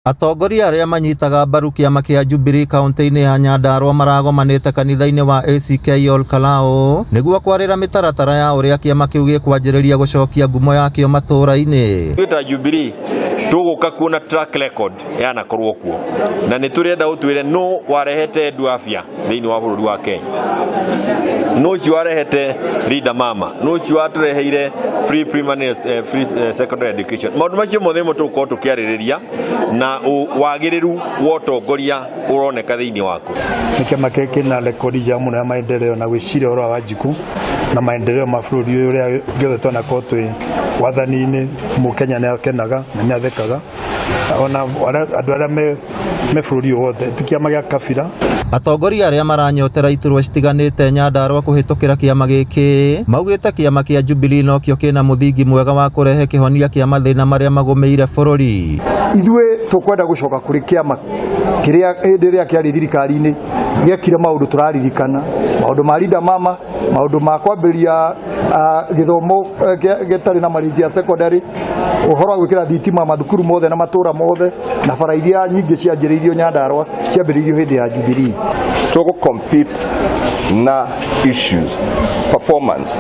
Atongoria arĩa manyitaga mbaru kĩama kĩa Jubilee kaunti-inĩ ya Nyandarua maragomanĩte kanitha-inĩ wa ACK Olkalau nĩguo kwarĩra mĩtaratara ya ũrĩa kĩama kĩu gĩkwanjĩrĩria gũcokia ngumo yakĩo matũũra-inĩ. Ithuĩ ta Jubilee tũgũka kuona track record yanakorwo kuo na nĩ tũrenda ũtwĩre nũ warehete Edu Afya thĩinĩ wa bũrũri wa Kenya, nũ ũcio warehete Linda Mama, nũ ũcio watũreheire free primary, free secondary education. Maũndũ macio mothe nĩmo tũgũkorwo tũkĩarĩrĩria na wagĩrĩru wa ũtongoria ũroneka thĩinĩ waku. Nĩ kĩama kĩrĩa kĩna rekodi njega mũno ya maendeleo na gwĩciria ũhoro wa Wanjikũ na maendeleo ma bũrũri ũyũ ũrĩa gĩothe twanakorwo twĩ wathani-inĩ. Mũkenya nĩ akenaga na nĩ athekaga ona andũ arĩa me bũrũri ũyũ wothe, ti kĩama gĩa kabira. Atongoria arĩa maranyotera iturwa citiganĩte Nyandarua kũhĩtũkĩra kĩama gĩkĩ maugĩte kĩama kĩa Jubilee nokĩo kĩna mũthingi mwega wa kũrehe kĩhonia kĩa mathĩna marĩa magũmĩire bũrũri. Ithuĩ tũkwenda gũcoka kũrĩ kĩama kĩrĩa hĩndĩ ĩrĩa kĩarĩ thirikari-inĩ gĩekire maũndũ tũraririkana, maũndũ ma Linda Mama, maũndũ ma kwambĩrĩria gĩthomo gĩtarĩ na marĩhi gĩa secondary, ũhoro wa gwĩkĩra thitima mathukuru mothe na matũra mothe, na bara iria nyingĩ cianjĩrĩirio Nyandarua ciambĩrĩirio hĩndĩ ya Jubilee. Tũgũ compete na issues performance,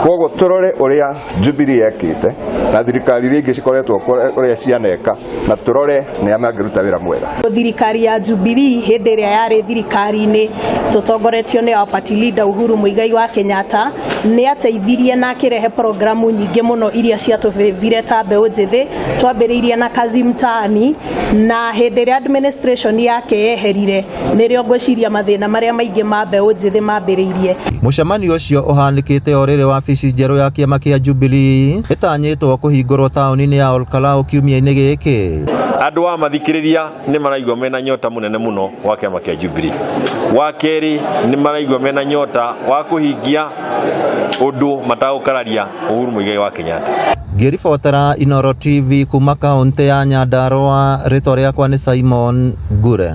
koguo tũrore ũrĩa Jubilee yekĩte na thirikari iria ingĩ cikoretwo ũrĩa cianeka, na tũrore nĩa mangĩruta wĩra mwega. Thirikari ya Jubilee hĩndĩ ĩrĩa yarĩ thirikari-inĩ tũtongoretio nĩ our party leader Uhuru Muigai wa Kenyatta nĩ ateithirie na akĩrehe programu nyingĩ mũno iria ciatũbĩthire ta mbeũ njĩthĩ. Twambĩrĩirie na Kazi Mtaani, na hĩndĩ ĩrĩa administration yake yeherire nĩrĩo ngwĩciria mathĩna marĩa maingĩ ma mbeũ njĩthĩ mambĩrĩirie. Mũcemanio ũcio ũhanĩkĩte o rĩrĩ wabici njerũ ya kĩama kĩa Jubilee ĩtanyĩtwo kũhingũrwo taũni-inĩ ya Olkalau kiumia-inĩ gĩkĩ. Andũ a mathikĩrĩria nĩ maraigua mena nyota mũnene mũno wa kĩama kĩa Jubilee. Wa kerĩ, nĩ maraigua mena nyota wa kũhingia ũndũ matagũkararia Uhuru Muigai wa Kenyatta. Ngĩribotera Inooro TV kuma kaũntĩ ya Nyandarua, rĩtwa rĩakwa nĩ Simon Ngure.